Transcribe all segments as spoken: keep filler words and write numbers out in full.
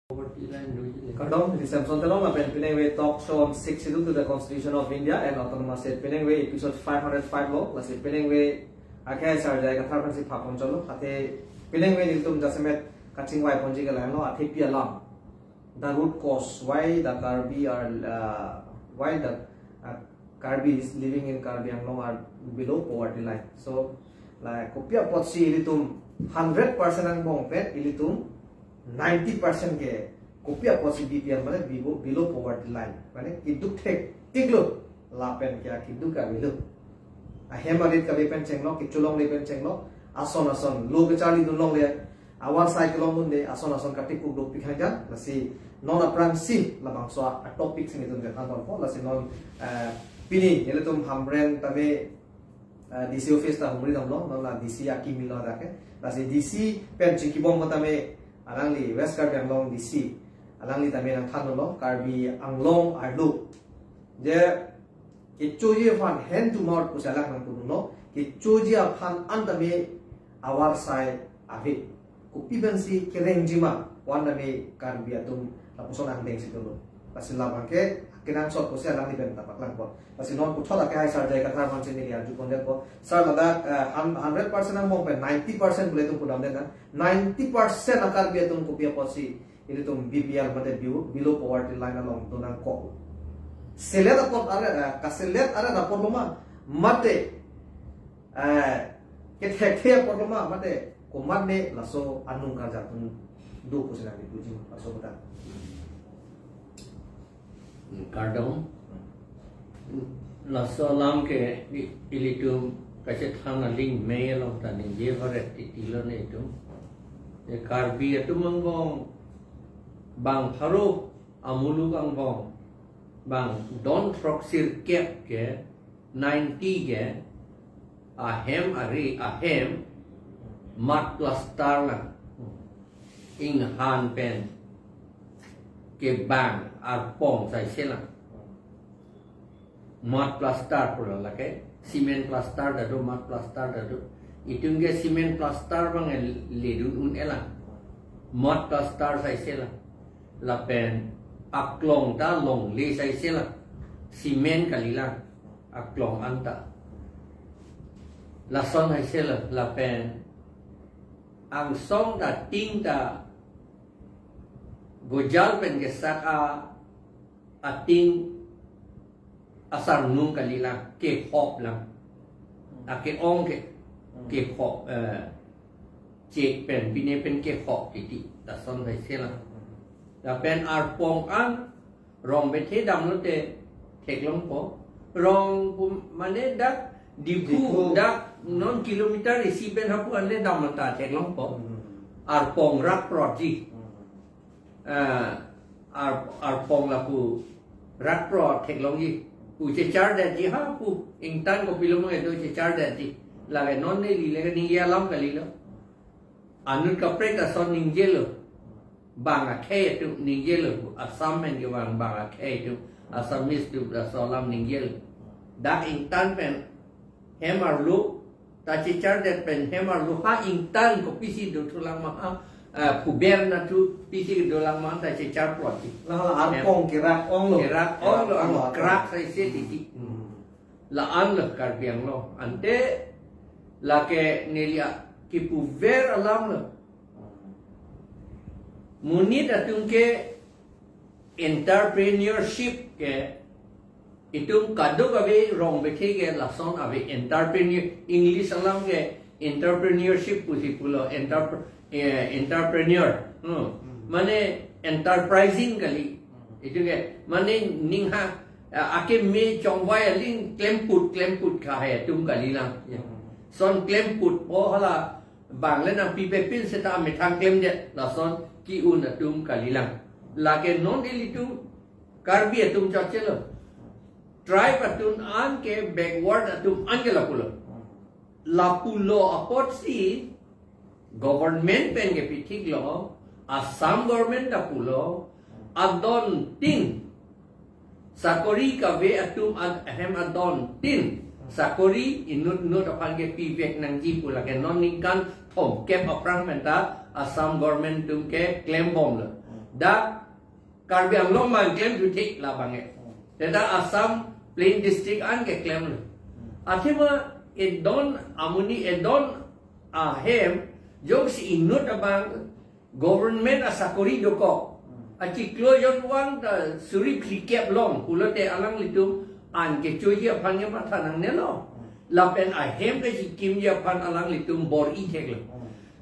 Kardom, this is Samson Teron, lapen pinengve talk show on six schedule to the Constitution of India and Autonomous State. Pinengve episode five hundred five lo, lasi pinengve akhai sarjai kathar aphansi phapon cholo. Athe pinengve nelitum jasemet kachingvai ponji ke lahenlo, athepi alam. The root cause why the Karbi are, uh, why the, uh, Karbi is living in Karbi Anglong are below poverty line. So, like, kopi apotsi ilitum hundred percent angbong pen ilitum ninety percent ke kopi apotsi B P L mane below, below poverty line. Mane keduk thektik lo, lapen ke keduk avelo. Ahem arit kali pen chenglo, kecholongle pen chenglo, ason ason lo kecharlidun longle, avarsai kelongdunde, ason ason katikuk dopik hangjan, lasi non aphrangsi labangso a-topic si nelitum kethan ponpo, lasi non, eh, pini nelitum Hamren tame, eh, D C office ta humri damlo, non la D C akimi lo dak ke. Lasi D C pen chingkibom tame alangli West Karbi Anglong D C, alangli tame nangthanlo, Karbi Anglong arlo je kechoji aphan hand to mouth pusi alang nangpudunlo, kechoji aphan an tame avarsai ave. Kopi pensi kerengjima, wan tame Karbi atum lapuson angdeng si dolo. Lasi labang ke kenangsot pusi alangli pen ta paklangpo. Lasi non puthot akhai sarjai kathar aphansi neli arju ponpo. Sir, ladak, eh, hun-, hundred percent angbong pen ninety percent bule tum pudamde na. Ninety percent a-Karbi atum kopi apotsi ilitum B P L mate below, below poverty line along donangkok. Selet apot are, eh, kaselet are apotlo ma, mate, eh, kethekthe apotlo ma, mate komatne laso anung karjap atum do pusi nangpuji, laso kota. Kardom. Laso alam ke i-, ilitum kachethan aling mei along ta ningje varet titilo nelitum. E Karbi atum angbong bang pharo amuluk angbong bang don throksirkep ke ninety ke ahem ari ahem mud plaster lang. Inghan pen kebang arpong saise lang. Mud plaster pulo lake, cement plaster ta do, mud plaster ta do. Itum ke cement plaster abang ledun un-e lang. Mud plaster saise lang. Lapen aklong ta longle saise lang. Cement kali lang aklong anta. Lason saise lang, lapen angsong ta, ting ta gojal pen kesak a, ating asarnung kali lang, kehop lang. Ake-ong ke, kehop, eh, chek pen, pine pen kehop titi, lason saise lang. Lapen arpong an, rong bethe damlote theklongpo. Rong pu-, mane dak Diphu, Diphu. Dak non kilometer isi pen hapu anle dam ta theklongpo. Hmm. Arpong rak protji. Hmm. Ah, ar-, arpong lapu rak prot theklongji. Pu chechardetji hapu, ingtan kopilo mo edo chechardetji. Lake non neli lake ningje alam kalilo. Anut kaprek ason ningjelo. Bang akhei atum ningjelo. Assam pen kevang bang akhei atum, Assamese atum laso alam ningjelo. Dak ingtan pen hem arlo ta chechardet pen hem arlo ha ingtan kopisi dothulang ma ha, eh, phuber natu pisi dolang ma ta chechar plot. Lahala arpong kerak onglo. Kerak onglo, kerak onglo, onglo, arpong. Kerak saise titi. Hmm. La-an lo Karbi Anglong. Ante lake neli a kipuver alam lo. Monit atum ke entrepreneurship ke itum kadokave rong bethe ke lason ave entrepreneur, English alam ke entrepreneurship pusi pulo, entrep-, eh, entrepreneur. Hmm. Hmm. Mane enterprising kali. Hmm. Itum ke, mane ning ha, eh, akeme chongvai aling klemput, klemput kahai atum kali lang. Ya. Hmm. Son klemputpo hala, bang le nangpipe pin seta methang klemdet, lason ki-un atum kali lang. Lake non ilitum Karbi atum chachelo. Tribe atum an ke backward atum an ke lapulo. Lapulo apotsi government pen ke pithik lo, Assam government lapulo, adon tin sakori kave atum ad-, ahem adon tin sakori inut inut aphan ke pivek nangji pu lake non ningkan thomkep aphrang penta Assam government atum ke klembomlo. Dak Karbi Anglong abang klemthu thik labang ke. Hmm. Dak Assam Plain District an ke klemlo. Hmm. Athema edon amonit edon ahem jongsi inut abang government asakori dokok. Hmm. Achiklo jon vang ta suri phlikep long pulote alanglitum an kechoji aphan ke matha nangnelo. Hmm. Lapen ahem kachikimji aphan alanglitum bor-i theklo.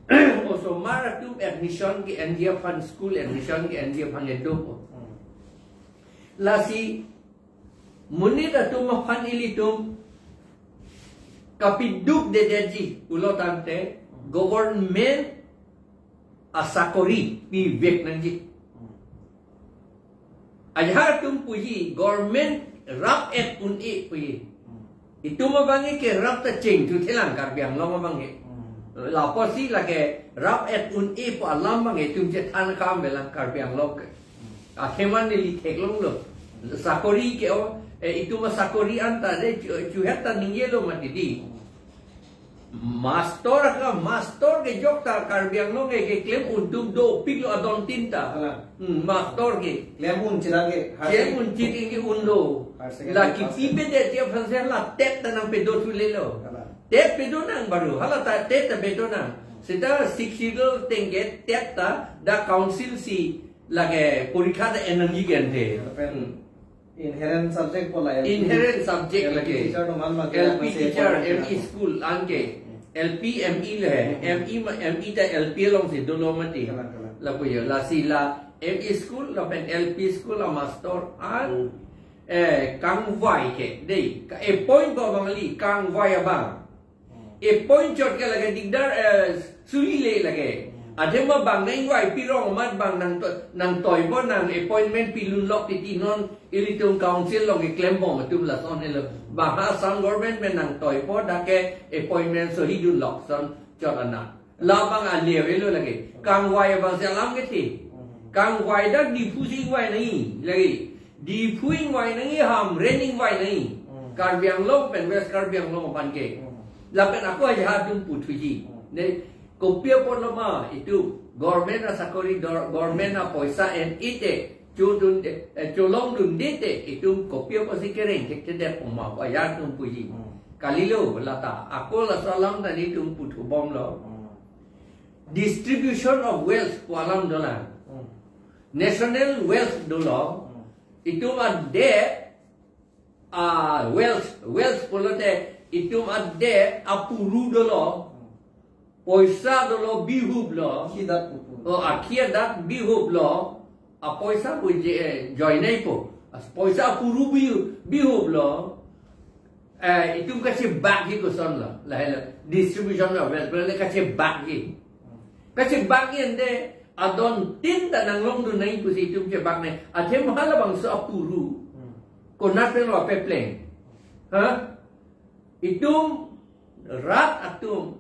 Hmm. Osomar atum admission ke-enji aphan, school admission ke-enji aphan kedo. Hmm. Lasi monit atum aphan ilitum kapidukdedetji pulo tangte government asakori pivek nangji. Hmm. Ajahak atum puji government rap-et un-e puji. Hmm. Itum abang ke rap ta chengthuthelang Karbi Anglong abang ke. Hmm. Lapusi lake rap-et un-e pu alam abang ke itum chethan klemvelang Karbi Anglong ke. Hmm. Athema neli theklonglo. Sakori ke o, eh, itum asakori anta de chu, chuhet ta ningjelo mati di. Hmm. Mastor ka, mastor kejok ta Karbi Anglong ke, keklem un atum dopiklo adon tin ta. Hala. Hmm, mastor ke. Klem un chirang ke, higher Klem sec- un chirang ke unlo. Higher secondary Lake pass. Pipedet aphansi la TET ta nangpedothulelo. Hala. TET pedo nang baru. Hala ta TET ta pedo nang. Seta six figure tengke TET ta dak council si lake porikha ta en nangji ke ante. Hala pen. Hmm. Inherent subject pu la L P. Inherent subject L P lake. Teacher atum an abang ke L P masih teacher, pon M E lagi. School anke. Hmm. L P, M E le. Hmm. M E ma, M E ta L P alongsi dolo mati. Kalang, kalang. Lapu yo, lasi la M E school, lapen L P school amastor an, Hmm. eh, kangvai ke, dei, ka-appoint abang kali, kangvai abang. Hmm. Appoint chot ke lake dikdar, eh, suli le lake. Hmm. Athema bang nangvai pirong amat bang nangto-, nangtoipo nang appointment pilunlok titi non ilitum council along keklembom atum lason helo. Bang ha Assam government pen nangtoipo dak ke appointment sohidunlok son chot anak. Labang ale avelo lake. Kangvai abangsi alam kethe. Hmm. Kangvai dak Diphu si ingvai nangji lake. Diphu ingvai nangji, Hamren ingvai nangji. Hmm. Karbi Anglong pen West Karbi Anglong aphan ke. Hmm. Lapen ako ajahak atum puthuji. Hmm. Ne, kopi apotlo ma itum government asakori dor-, government apoisa en-e te chodunde, eh, cholongdunde te itum kopi apotsi kereng thekthedet pu ma pu ajahak atum puji. Hmm. Kalilo lata. Ako laso alam ta nelitum puthubomlo. Hmm. Distribution of wealth pu alam dolang. Hmm. National wealth dolo. Hmm. Itum adet, ah, wealth, wealth pulote itum adet apuru dolo. Hmm. Poisa dolo bihuplo. Akhi adat apuru. Oh, akhi adat bihuplo. Apoisa pu je, eh, joinai po. As poisa apuru bihu-, bihuplo. Eh, itum kachebakji kosonlo. Lahelo. Distribution of wealth. Lahelo kachebakji. Kachebakji ante adon tin ta nanglongdun nangji pusi itum chebak nangji. Athema halabangso apuru. Hmm. Konat pen lo pepleng. Ha? Itum rat atum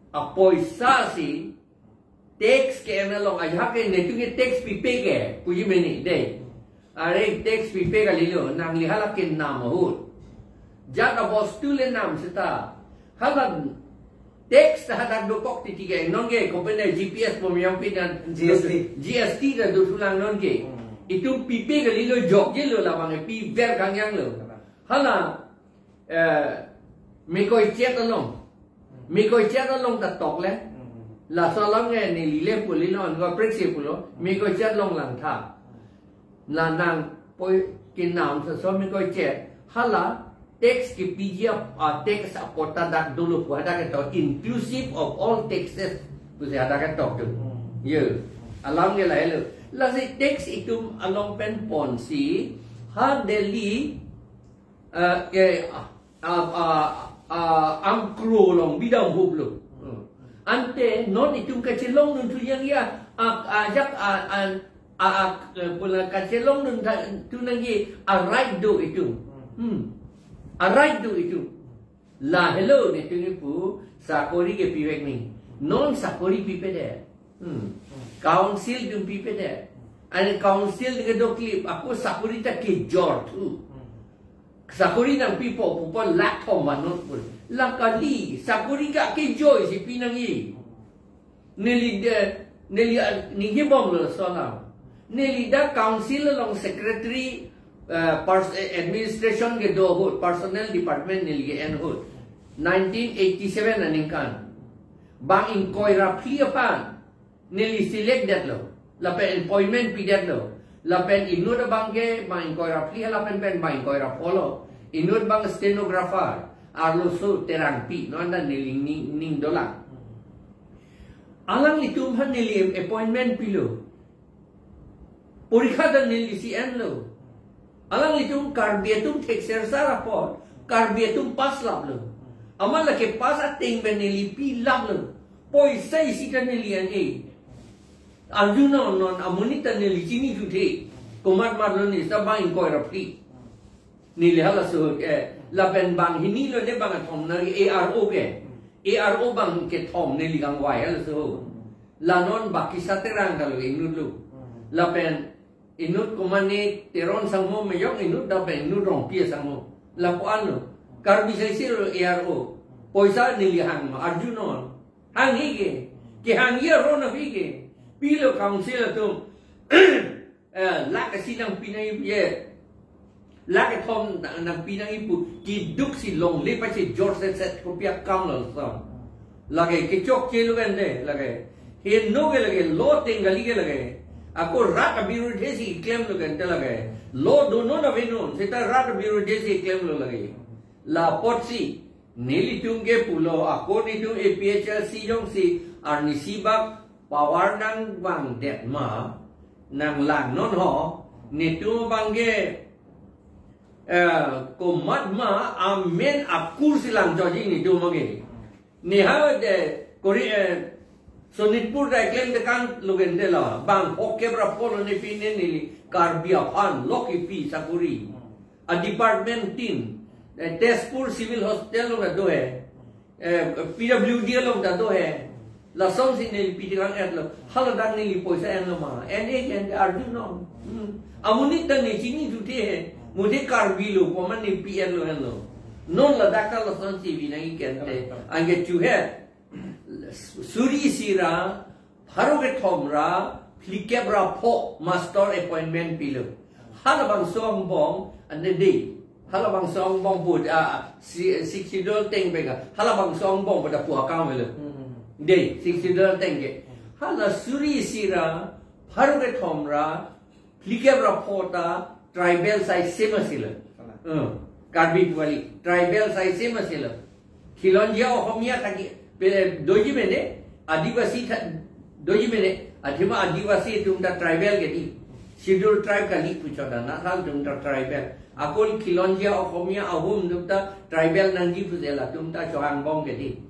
apoisa si tax ke-en along ajahak ke netum ke tax pipe ke puji meni dei. Are tax pipe kalilo, nangli hala kenam ahut. Jat abostu le nam seta. Hala tax ta hadak dokok titi ke nonke, kopine G P S pom yong pidan G S T. G S T ta dothulang nonke. Hmm. Itum pipe kalilo jokjelo labang ke piver kangjanglo. Hala eh, mekoichet along. Mekoichet along ta tok le. Hmm. Laso alam ke neli le pulilo, anke priksi pulo. Mekoichet along langtha. La nangpoi kenam soso mekoichet. Hala tax kepiji ap-, ah, tax apot ta dak dolo pu hadak ketok, inclusive of all taxes pusi hadak ketok tu. Hmm. Ye. Alam ke lahelo. Lasi tax itum along pen ponsi ha Delhi eh, ke, ah, ah, ah, ah, angkro along bidam huplo. Hmm. Ante non itum kachelongdun thu nangji a, a, ajak a, a, a, a, eh, pula kachelongdun tha-, thu nangji a right do itum. Hmm. A right do itum. Lahelo netum kipu sakori kepivek nangji. Non sakori pipedet. Hmm. Council atum pipedet. Ane council atum kedo klip, ako sakori ta kejor thu. Sakori nangpipo pupo lakh thom vannon pun. La kali, sakori ke kejoi si pi nangji. Neli de, neli a-, neli bomlo laso alam. Neli dak council along secretary, eh, pers-, eh, administration kedo ahut, personnel department neli ke-en ahut. Nineteen eighty-seven aningkan. Bang ingkoi ra phli aphan neli select detlo. Lapen appointment pidetlo. Lapen inut abang ke bang ingkoi ra phli halapen pen bang ingkoi ra pho lo. Inut bang stenographer, arloso Terangpi, non ta neli ning, ning dolang. Alanglitum aphan neli appointment pilo. Porikha ta neli si enlo. Alanglitum Karbi atum thekser sar apot, Karbi atum pass laplo. Amat lake pass ateng pen neli pi laplo. Poisa isi ta neli an-e. Arjunon, non amonit ta neli chini juthe. Komat matlo ne, sa bang ingkoi ra phli. Neli halaso ahut ke, lapen bang hini lo ne bang kethom na A R O ke. A R O bang kethom neli kangvai halaso ahut. La non baki sa Terang ta lo inut lo. Lapen inut komat ne Teron sangmo mejok inut lapen inut Rongpi sangmo. Lapu-an lo. Karbi sai si lo A R O. Poisa neli hang ma, arjunon. Hanghe ke. Kehangji aron aphi ke. Pilo council atum. Eh, lakh isi nangpi nangji pu ye. Lakh kethom nang, nangpi nangji pu. Keduk si longle pachejor set set kopi akam lo sa. Lake kechokche lo kan de, lake. Heno ke lake, law ateng kali ke lake. Ako rat abirudhe si klem lo kan de lake. Law donon avenon, seta rat abirudhe si klem lo lake. Lapotsi, nelitum ke pulo, ako netum A P H L C jongsi, arnisi bak power nangvangdet ma, nanglangnon ho, netum abang ke, eh, komat ma, amen akur si langchoji netum abang ke. Neha de, kori, eh, Sonitpur ta keklem tekang lo kan de la, bang phokep ra pho lo ne pine neli, Karbi aphan lo kipi sakori. A department tin, eh, Tezpur Civil Hospital along ta do he, eh, P W D along ta do he. Lasonsi neli pi tekang-etlo, haladak neli poisa enlo ma, en-e ke en-e arjunon. Hmm. Amonit ta ne chini juthe he, muthe Karbi lo, komat ne pi enlo enlo. Non ladak ta lasonsi binai kente, anke chu he. Suri isi ra, pharo kethom ra, phlikep ra pho master appointment pilo. Halabangso angbong, ante de. Halabangso angbong pu, ah, si, Sixth Schedule ateng pen ke. Halabangso angbong pu ta pu akam lo. Hmm. De, Sixth Schedule ateng ke. Hala suri isi ra, pharo kethom ra, phlikep ra pho ta tribal sai same asilo. Sana. Hmm. Karbi pu kali tribal sai same asilo. Khilonjia Ohomia thaki, pele doji mene, Adivasi tha-, doji mene, athema Adivasi atum ta tribal ke di. Schedule tribe kali pu chot ta, Nathal atum ta tribal. Akol Khilonjia Ohomia Ahom atum ta tribal nangji pu je latum ta chohang bom ke di.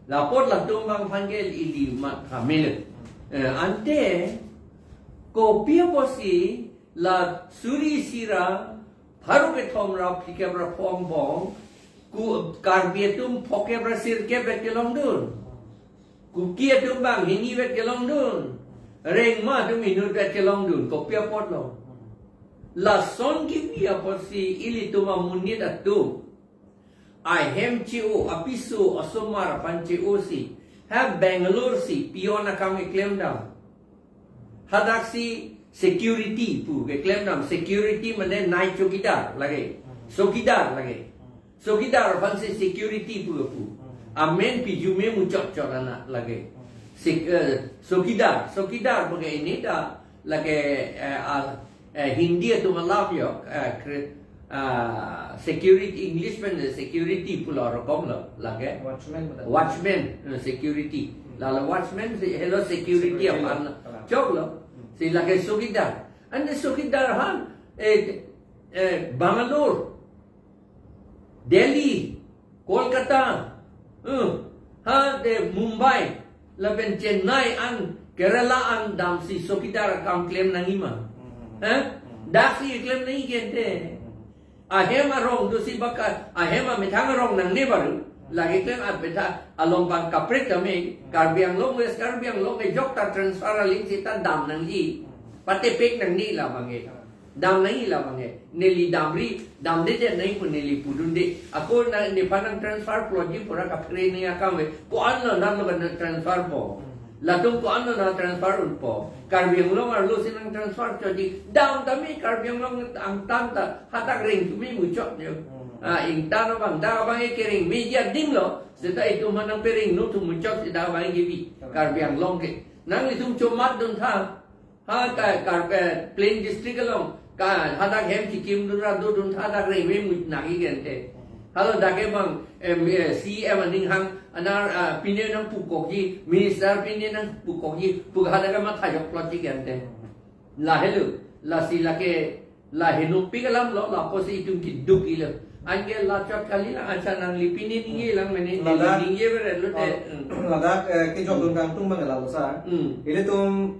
Lapot latum abang aphan ke ili matha mele. Eh, ante, kopi apotsi, la suri isi ra, pharo kethom ra, phlikep ra pho angbong, ku Karbi atum phokep ra sirkep vet kelongdun. Kuki atum bang hini vet kelongdun. Rengma atum inut vet kelongdun. Kopi apotlo. Lason kipi apotsi ilitum amonit atum ahem che-o, apiso, asomar aphan che-o si. Ha Bangalore si, peon akam keklem dam. Hadak si security pu keklem dam. Security mane night chowkidar lake. Chowkidar lake. Chowkidar aphan si security pu pu. Amen pijume muchot chot anak lake. Sek-, eh, chowkidar, chowkidar pu ke ini ta lake, eh, ah, eh, Hindi atum alap jo, eh, kre-, ah, security, English pen security pulo rokom lo, lake. Watchman pu ta. Watchman, eh, security. Hmm. Lalo watchman si, helo security. Security aphan lo. Choklo. Hmm. Si lake chowkidar. Ante chowkidar aphan, eh, eh, Bangalore, Delhi, Kolkata, eh, ha de Mumbai, lapen Chennai an, Kerala an damsi chowkidar akam klem nangji ma. Hmm. Eh? Hmm. Daksi klem nangji kente. Hmm. Ahem arong dosi baka, ahem amethang arong nangne baru. Lake klem abetha along bang kaprek kami, Karbi Anglong, West Karbi Anglong, eh, jok ta transfer aling sita dam nangji. Patepek nangji labang ke. Dam nangji labang ke. Neli damri, damdedet nangji pu neli pudunde. Ako na, nephan nang transfer plotji pura kaphere nangji akam ve. Ko-an lo nang lo kan transfer po. Latum ko-an lo nang transfer unpo? Karbi Anglong arlo si nang transfer chotji. Dam tame Karbi Anglong angtan ta hadak reng tumi muchot jo. Hmm. Ah, ingtan abang, dak abang ke reng media dim lo. Seta itum nang pereng nu tu muchot si dak abang ke bi. Hmm. Karbi Anglong ke. Nanglitum chomat duntha. Ha, ka, Karbi, eh, plain district along. Ka, hadak hem kikim dun ra do duntha dak reng me mut nang i gente. Halo dak ke bang, em, eh, C M aning hang, anar, ah, pine nang pukokji, minister pine nang pukokji, puk hadak ke matha jokplotji gente. Lahelo, lasi lake, laheno pik alam lo, lapusi itum kiduk ilo. Anke la chot kali lang, acha nangli pine ningje lang mene, Ladak, ningje bere lo te. Oh, hmm. Ladak, eh, kejok dun kangtung bang lalo sir. Hmm. Ilitum,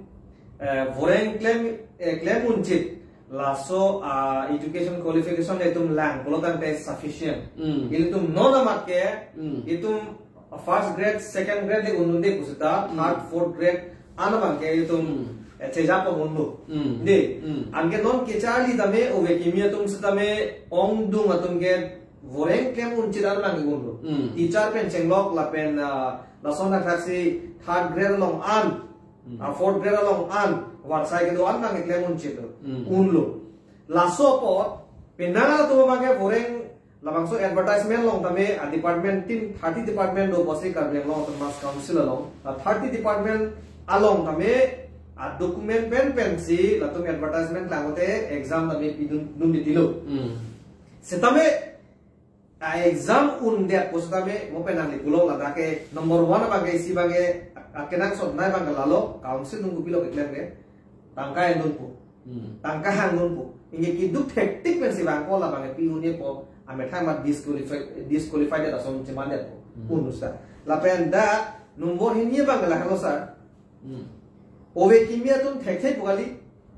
eh, voreng klem, eh, klem unchit. Laso, ah, education qualification itum lang pulo tangte sufficient. Hmm. Ilitum non amat ke, Hmm. itum first grade, second grade le un-unde pu seta, Hmm. third, fourth grade an abang ke itum, Hmm. eh, cheja pon unlo. Hmm. De, Hmm. anke non kecharli tame ove kimi atum setame ongdung atum ke voreng klem unchit an abang ke unlo. Hmm. Teacher pen chenglok lapen, ah, lason thakthak si third grade along an, Hmm. ah, fourth grade along an, varsai kedo an abang ke klem unchit lo. Hmm. Unlo. Laso apot, penang atum abang ke voreng labangso advertisement along tame a department tin thirty department do pusi Karbi Anglong Autonomous Council along. A thirty department along tame a document pen pensi latum advertisement lang te exam tame pidun dun ditilo. Hmm. Setame a exam undet pu setame mo pen nangli pulo ladak ke number one abang ke isi abang ke a kenangsot nai abang ke lalo council nung kopilo keklem ke tangka endun pu. Hmm. Tangka hang dun pu. Inge kiduk thektik pensi bang ko labang pi un'e pu. Amethang mat disqualify, disqualified ason chemandet pu. Hmm. Un'e seta. Lapen dak number hini abang ke lahelo sir. Hmm. Ove kimi atum thekthe pu kali.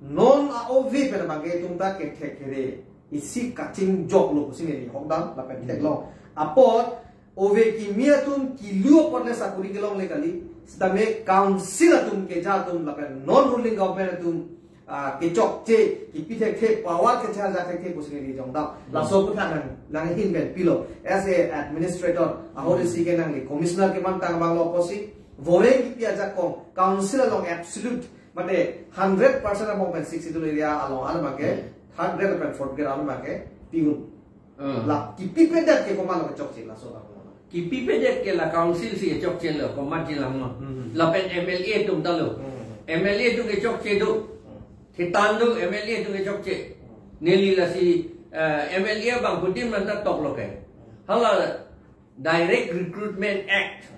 Non a-ove pen abang ke itum ta kethek kere. Isi kachingjok lo pusi neli hokdam lapen Hmm. theklong. Apot ove kimi atum kilu apot le sakuri kelongle kali. Setame council atum keja atum lapen non ruling government atum, ah, kechokche, kipi thekthe, power kecha ajak thekthe pusi neli jongdam. Hmm. Laso aphuthak nang, nanghin pen pilo. As a administrator, ahori Hmm. si ke nangli commissioner kemantang abang lo pusi, voreng kipi ajakong, council along absolute, mate hundred percent abang pen Sixth Schedule area along an abang ke, Hmm. third grade pen fourth grade an abang ke, pi un. Hmm. La, kipipedet ke komat lo kechokche laso abang. Kipipedet ke la council si kechokche lo, komatji lang lo. Hmm. Lapen M L A atum ta lo. Hmm. M L A atum kechokche do. Hmm. Thitan do M L A atum kechokche. Hmm. Neli lasi, eh, M L A abang putim nang ta tok lo ke. Hala Direct Recruitment Act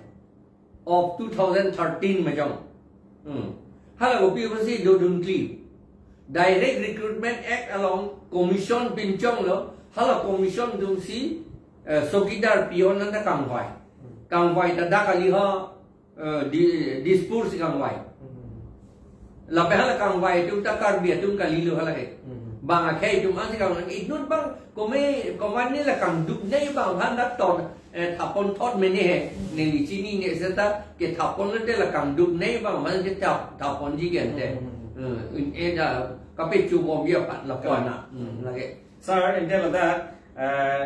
of two thousand thirteen majong. Hmm. Hala kopi pusi dodun kli. Direct Recruitment Act along commission pinchong lo, hala commission atum si, eh, sokidar peon nang ta kangvai. Kangvai ta dak kali ha, eh, di, Dispur si kangvai. Hmm. Lapen hala kangvai atum ta Karbi atum kali lo hala ke. Hmm. Bang akhei atum an si kangvai. Inut bang kome, komat ne la kangduk ne bang han dak ton, eh, thapon thot mene he. Hmm. Neli chinine seta kethapon le te la kangduk ne bang han ke thap, thaponji gente. Hmm. Eh, un-e ta kapechobom ya pat la Hmm. kwana. Hmm, lake. Sir, ante ladak, eh,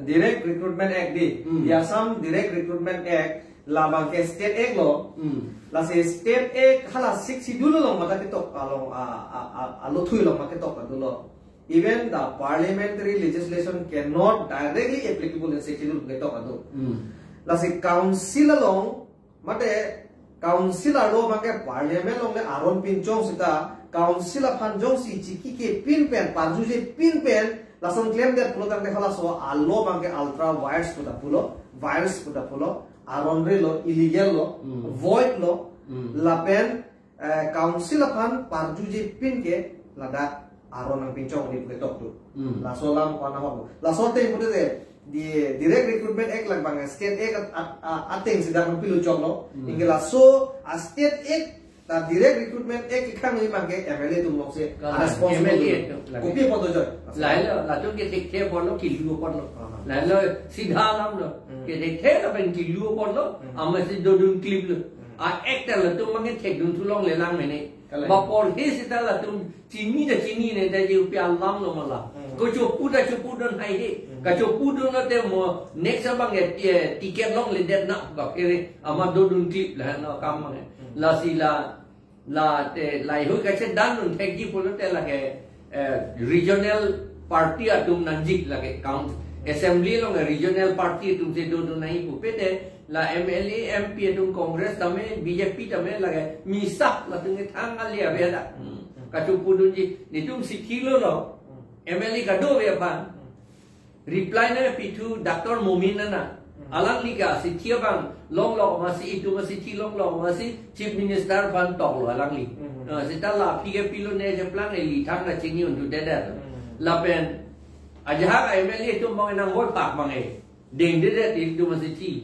Direct Recruitment Act di. Hmm. Di Assam Direct Recruitment Act labang ke State Act lo. Hmm. Lasi State Act hala Sixth Schedule along mate ketok along a, a, a, alothui along mate ketok adu lo. Even the parliamentary legislation cannot directly applicable in Sixth Schedule ketok adu. Hmm. Lasi council along mate council arlo abang ke parliament along le aron pinchong seta council aphan jongsi chikike pin pen parjuje pin pen lason klemdet pulo tangte halaso arlo abang ke ultra vires pu ta pulo, vires pu ta pulo, aron re lo, illegal lo, Hmm. void lo, Hmm. lapen, eh, council aphan parjuje pin ke ladak aron nangpinchong di pu ketok tu. Hmm. Laso alam ko-an ahok lo. Laso ateng pulote di Direct Recruitment Act labang State Act at, at, at, ateng si dak nangpilo chok lo. Hmm. Ingke laso a State Act ta Direct Recruitment Act kekhang ni abang ke M L A atum lok se Kalang, responsible M L A lo. Atum lagi. Kopi apot do joi? Lahelo, latum kethekthe apot lo, kilu apot lo. Aha. Lahelo, sidha alam lo. Hmm. Kethekthe lapen kilu apot lo, Hmm. amatsi dodun klip lo. Hmm. A Act ta latum abang ke thekdun thu longle lang mene. Kalang. Ba porhe seta latum chini ta chinine ta ji upi alam lo mala. Hmm. Ko chopu ta chopudun hai he. Hmm. Ka chopudun lo te mo next abang ke, eh, ticket longledet na ba phere ama dodun klip la no kam mang. Hmm. Lasi la, la te lahei hui kachedandun thekji pulote lake, eh, regional party atum nangji lake count assembly along regional party atum si dodun nangji pupe te la M L A, M P atum Congress tame, B J P tame lake misa latum ke thang ali ave da. Hmm. Kachopudunji, netum sithi lo lo. Hmm. M L A kadokave aphan. Hmm. Reply nangpithu Doctor Momin nana. Hmm. Alangli ke sithi abang longlo masi, itum sithi longlo masi Chief Minister aphan toklo alangli. Hmm. Ah, seta la aphi ke pilone cheplang eli thang na chini untu deda. Hmm. Lapen ajahak M L A atum bang nang vote pak bang e. Dengdedet itum sithi.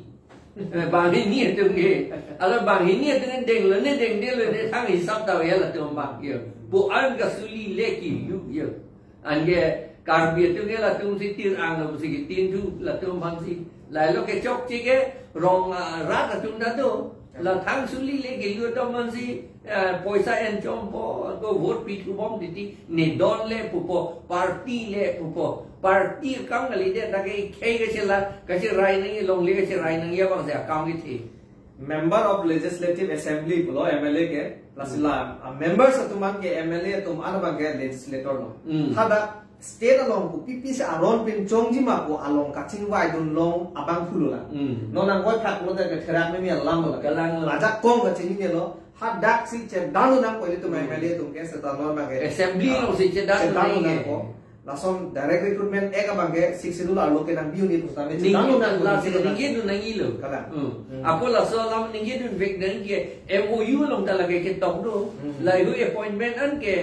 Eh, banghini atum ke. Ala banghini atum ke denglone dengdelone thang hisap ta ya latum bang yo. Pu-an kasuli le kilu yo. Anke Karbi atum ke latum si tir ang lo si kitin thu latum bang si. Lahelo kechokche ke rong, ah, rat atum ta do. La thang suli le kilu atum bang si, eh, poisa enchompo, ko vote pithu bom titi, ne don le pupo, party le pupo, party akam kalidet, lake khei kachela, kacherai nangji, longle kacherai nangji abang si akam kethe. Member of Legislative Assembly pulo M L A ke, lasi la, ah, members atum an ke M L A atum an abang ke legislator lo. Hmm. Hadak state along kopi pisi aron pen chongji ma pu along kachingvaidun long abang pulo la. Hmm. Non nangkoi phak lo te ketherak meme alam lo. Kalang lo. Ajak kong kachinine lo. Hadak si chedandun nangkok ilitum Hmm. M L A atum ke seta non abang ke. Assembly Ah, along si chedandun chedandun nangji. Nangkok. Lason Direct Recruitment Act abang ke Sixth Schedule arlo ke nangbi un-e pusitame Ningje chedandun dun nangkok lasi ilitum ningjedun nangji lo. Kalang. Hmm. Hmm. Ako laso alam ningjedunvek nangji M O U along ta lake ketok do. Hmm. Lahei hui appointment an ke,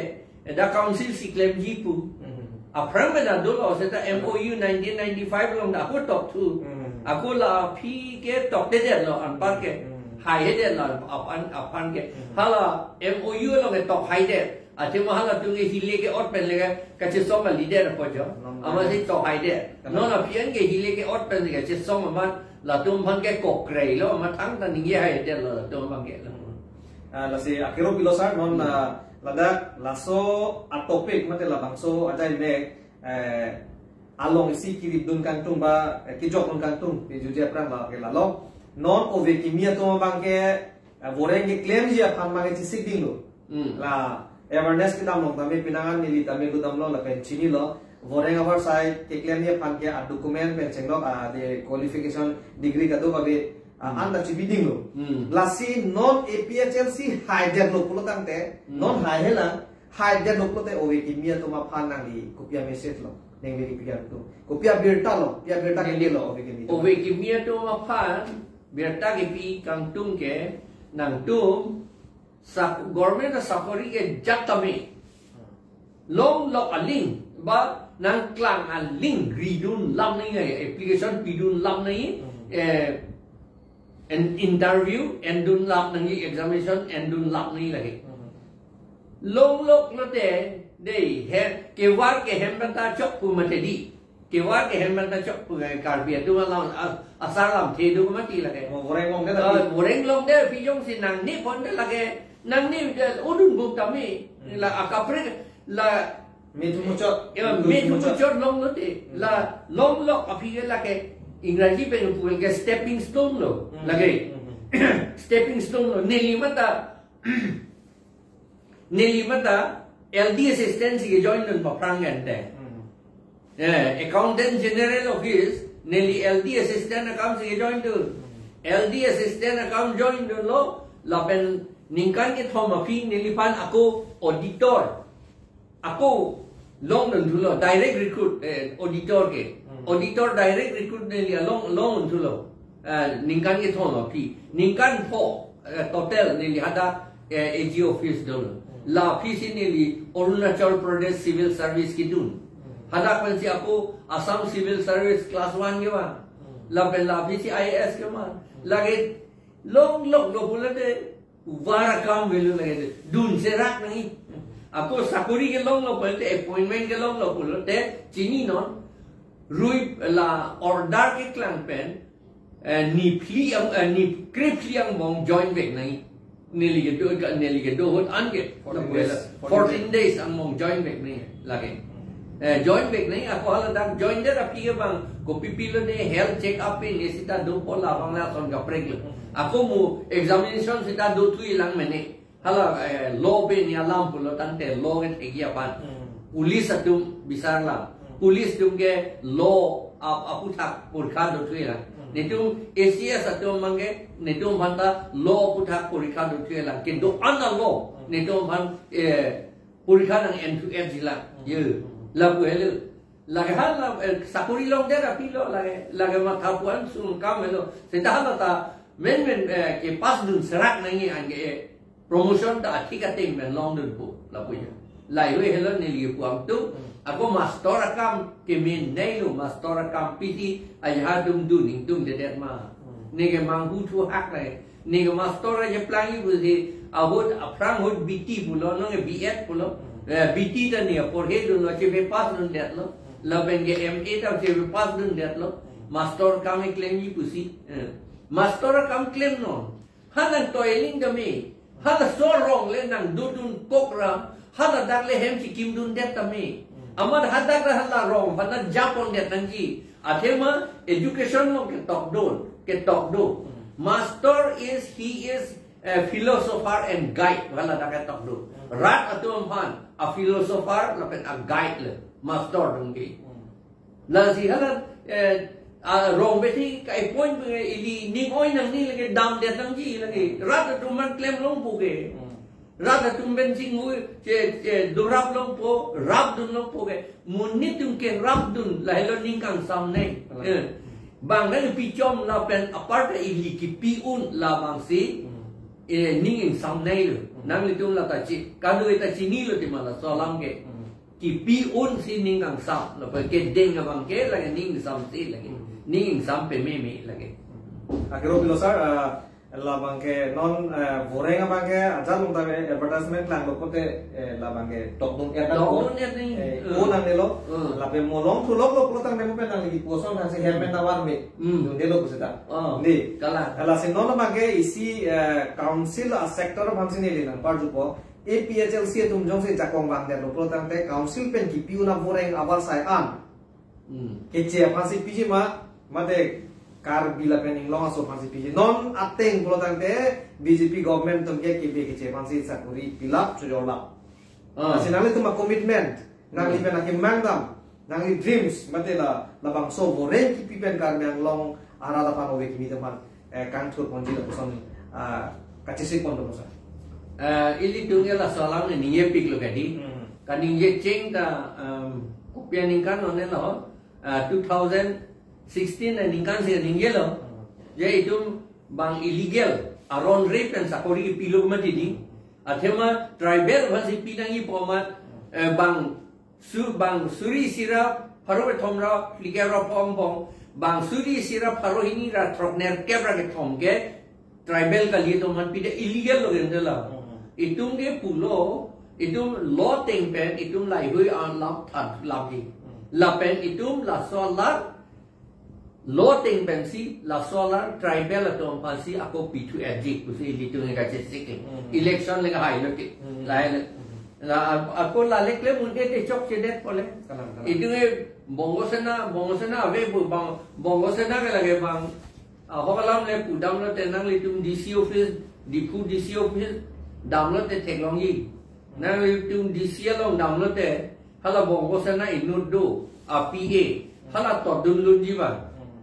eh, da council si klemji pu. Hmm. Aphrang pen ta dolo seta M O U nineteen ninety-five along ta ako tokthu. Hmm. Ako la aphi ke toktedetlo anpar ke. Hmm. Haihedet lo aphan, aphan ke. Hmm. Hala M O U along ke tok haidet. Athema halatum ke hile ke-ot pen le kachesong kalidet apo jo. Non Amatsi tok haidet. Kalang. Non aphi an ke hile ke-ot pen le kachesong amat latum aphan ke kokrei lo, amat thangta ningje haidetlo latum aphan ke lo. Hmm. Ah, lasi akero pilo sir, non, Hmm. ah, ladak laso a-topic mate labangso ajai mek, eh, along isi kiripdun kangtung ba, eh, kijokdun kangtung, pi juji aphrang lake lalo. Non ove kimi atum abang ke, eh, voreng keklemji aphan abang ke chesik dinglo. Hmm. La awareness kedam long tame penang an neli tame kedam lo lapen chinilo. Voreng avarsai keklemji aphan ke a-document pen chenglok, ah, de qualification degree kadokave, ah, Hmm. an ta chibi dinglo. Hmm. Lasi non A P H L C haidetlo pulo tangte, Hmm. non haihelang, haidetlo pulote ove kimi atum aphan nangli kopi a-message lo, nangli kopi a-, kopi abirta lo, kopi abirta Neli kele lo ove kimi atum. Ove kimi atum aphan birta kepi kangtung ke nangtum sak-, government asakori ke jat tame longlok aling ba nangklang aling ridun lam nangji, application pidun lam nangji, Hmm. eh, an interview endun lam nangji, examination endun lam nangji lake. Hmm. Longlok lote dei he kevar ke hem pen ta chok pu mate dei. Kevar ke hem pen ta chok pu ke Karbi atum alam a-, asar lamthe do mati lake. Oh, voreng longdet Ah, lake. Voreng longdet pi jongsi nangne pondet lake, nangne de odun buk tame. Hmm. La akaprek la Mithu muchot. Ya, Mithu mithu muchot. Muchot longlote. Hmm. La longlok aphi ke lake Ingraji pen pu ke stepping stone lo. Hmm. Lake. Hmm. Stepping stone lo. Neli mata Neli mata L D assistant si join dun paphrang ante. Hmm. Eh, Accountant General Office, neli L D assistant akam si join dun. Hmm. L D assistant akam join dunlo, lapen ningkan kethom aphi neliphan ako auditor. Ako longdun thulo, direct recruit, eh, auditor ke. Hmm. Auditor direct recruit neli along, longdun thulo. Eh, ningkan kethom aphi. Ningkan pho, eh, total neli hadak, eh, A G office dolo. Hmm. La aphi si neli Arunachal Pradesh Civil Service kedun. Hmm. Hadak pensi ako Assam Civil Service class one kevan. Hmm. Lapen la aphi si I A S kevan. Hmm. Lake longlok lo pulote, uvar akam avelo lake, dun serak nangji. Ako sakori kelonglo pulote, appointment kelonglo pulote, chininon, rui la order keklang pen, eh, niphli ang, eh, ni krephli angbong join vek nangji. Neli kedo, neli kedo ahut anke. Fourteen days. Fourteen days angbong join back nangji lake. Eh, join back nangji, ako hala dak join det aphi ke bang, kopi pilo ne health check up ne sita dopo, labang lason kaprek lo. Ako mo examination sita dothulang mene. Hala, eh, law pen alam pulo tangte law ke thekji aphan. Hmm. Police atum bisarlang. Hmm. Police atum ke law ap-, aphuthak porikha dothulang. Hmm. Netum A C S atum abangke, netum aphanta law aphuthak porikha dothulang. Kedo-an a law, hmm, netum aphan, eh, porikha nang-enthu-etjilang. Hmm. Ye. Hmm. Lapu helo. Lake hala, eh, sakori longdet aphi lo lake, lake matha pu-an sum kam helo. Seta hala ta menmen, eh, kepass dun serak nangji anke, eh, promotion ta athik ateng pen longdunpo lapu ya. Lahei helo neli pu amtu, hmm, ako master akam kemenei lo, master akam pisi aja dum dun ingdungdedet ma. Hmm. Ne ke manghu thu hak nai. Ne ke master aja plangji pusi ahut aphrang ahut B T pulo, non ke B Ed pulo. Hmm. Eh, B T ta ne aporhe dunlo, chepass dundet lo. Hmm. Lapen ke M A ta chepass dundet lo. Hmm. Master akam klem ji pusi. Eh. Master akam klem non. Hala toiling tame. Halaso arong le nangdodun kokra. Hala dak le hem chikim dundet tame. Hmm. Amat hadak le hala arong aphan japon det nangji. Athema education along ketok do, ketok do. Hmm. Master is, he is a philosopher and guide. Hala dak ketok do. Hmm. Rat atum aphan a philosopher lapen a guide le master atum ke. Hmm. Lasi hala, eh, arong besi ka-appoint pu ke ili ning oi nangne lake damdet nangji lake. Rat atum aphan klem longpo ke. Hmm. Rat atum pen chinghu che, che dorap longpo, rapdun longpo ke. Monit atum kerapdun lahelo ning kangsam nai. Hmm. Eh. Bang nangpichom lapen aparta ili kipi un labangsi, hmm, eh, ning ingsam nai lo. Hmm. Nanglitum la ta chi, kado ta chinilo tima laso alam ke. Hmm. Kipi un si ning kangsam, lapen kedeng abangke lake ning ingsamse lake. Hmm. Ning ingsam pememe lake. Hmm. Akero pilo sir, ah, labangke non, eh, voreng abangke ajat along ta advertisement klanglo pote, eh, labangke tokdun et nangpo. Tokdun et nangji. Eh, hmm, ko nangnelo, hmm, lapen mo longthu loklo pulo tangte mo pen nangli kosong nangsi hem pen tovar me. Hmm. Dundelo pusita. Oh. Di. Kalang. Lasi non abangke isi, eh, council a-sector aphansi neli nangparjupo. A P H L C atum jongsi jakong bang detlo pulo tangte council pen kipi un avoreng avarsai an. Hmm. Keche aphansi piji ma, mate Karbi lapen inglong aso aphansi piji. Non ateng pulo tangte B J P government atum ke kebe keche aphansi sakori pilap chojorlap. Ah. Lasi nanglitum a-commitment, nangli, hmm, pen akemang dam, nangli dreams, mate la, labangso voreng kipi pen Karbi Anglong arat aphan ove kimi teman, eh, kangthur ponji lapuson, ah, kachesik pon do sir. Eh, ilitum ke laso alam ne ningjepiklo kadi. Hmm. Kaningje cheng ta, em, kopi aningkan onelo, eh, two thousand sixteen aningkan si ningjelo. Hmm. Je itum bang illegal, aron re pen sakori pilo mati di. Athema tribal aphansi pinangji pu amat, eh, bang su-, bang suri isi ra pharo kethom ra phlikep ra pho angbong, bang suri isi ra pharo hini ra throknerkep ra kethom ke tribal kali atum aphan pida illegal lo gendela. Hmm. Itum ke pulo, itum law ateng pen, itum laheihui alam than lamji. Hmm. Lapen itum laso alam law ateng pensi, laso alam tribal atum aphansi ako pithu-etji pusi ilitum ke kachesik. Hmm. Election le kahailo ke. Hmm. Lahai le. Hmm. La, a-, ako la le klem un-e te chokchedet pole. Kalang, kalang. Itum ke Bongo Sena, Bongo Sena ave pu bang, Bongo Sena ke lake bang, ahok alam le pudamlote nanglitum D C office, Diphu D C office damlote theklongji. Nanglitum D C along damlote, hala Bongo Sena inut do, a-P A, hala totdun lunji bang. Hmm.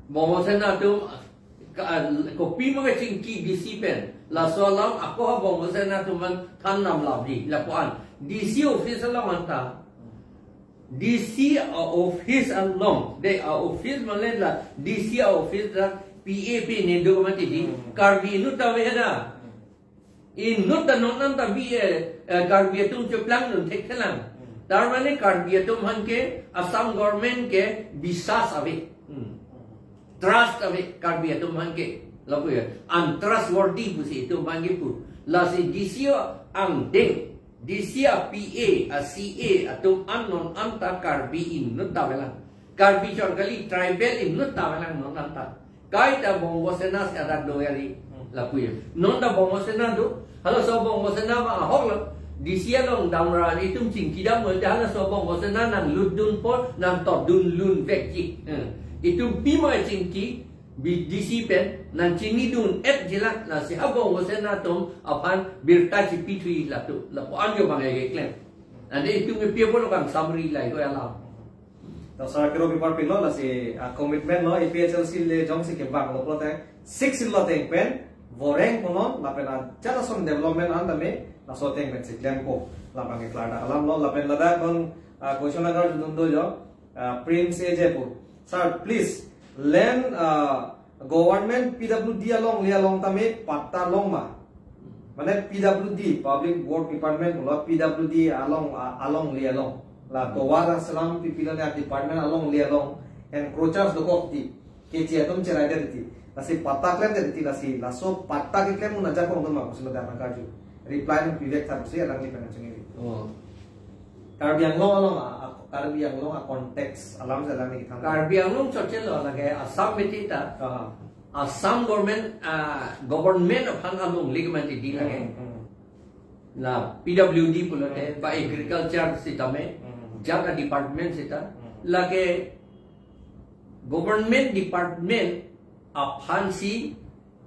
Bongo Sena atum, ka-, kopi ma kachingki D C pen, laso alam ako ha Bongo Sena atum aphan than namlapji, lapu-an. D C office along anta. D C a-office along, de a-office male la, D C a-office la, P A P ne do mati di, hmm, Karbi inut ta ave da. Hmm. Inut ta non anta bi, eh, eh, Karbi atum cheplangdun thekthelang. Hmm. Tar mane Karbi atum aphan ke Assam government ke biswas ave. Hmm. Trust ave Karbi atum aphan ke. Lapu ya, untrustworthy pusi itum aphan ke pu. Lasi D C angdeng, D C a-P A, a-C A atum an non anta Karbi inut ta avelang. Karbi chor kali, tribal inut ta avelang non anta. Kaita Bongo Sena si adak do kali. Hmm. Lapu ya. Non ta Bongo Sena do. Halaso Bongo Sena ma ahok lo. D C along damra itum chingki dam mo, halaso Bongo Sena nanglutdun apot, nangtotdun lun vekji. Eh. Itum pima chingki, B D C pen nangchinidun-etji lang, lasi ha Bongo Sena atum aphan birta chipithuji latum. Lapu-an jo bang keklem. Ante itum ke pi apot lo bang summary lahai ko alam. To sar kero paper pilo, lasi, ah, commitment lo, A P H L C le jongsi kevanglo pulote, six lo ateng pen voreng punon, lapen ajat ason development an tame laso ateng pen si klempo. Labang ke klardak alam lo, lapen ladak non, ah, question agarjudun do jo, ah, Prince A J pu. Sir, please, land, ah, government P W D alongle along tame patta long ma? Mane P W D, Public Work Department pulo, P W D along, a-, alongle along. La tovar aslam pipilone a-department alongle along encroachers dokok ti, keche atum cherai det ti. Lasi patta klem det ti, lasi laso patta keklem un ajakong atum ma pusi ladak nangkarju. Reply nangpivek tha pusi alangli pen nangchingri. Oh. Karbi Anglong along a, a, Karbi Anglong a-context alam si alangli kethan. Karbi Anglong chotchelo lake Assam meti ta. Aha. Assam government, ah, government aphan alongle ke mati di lake. Hmm, hmm. La P W D pulote, hmm, ba agriculture sitame, hmm, jat a-department sita. Hmm. Lake government department aphan si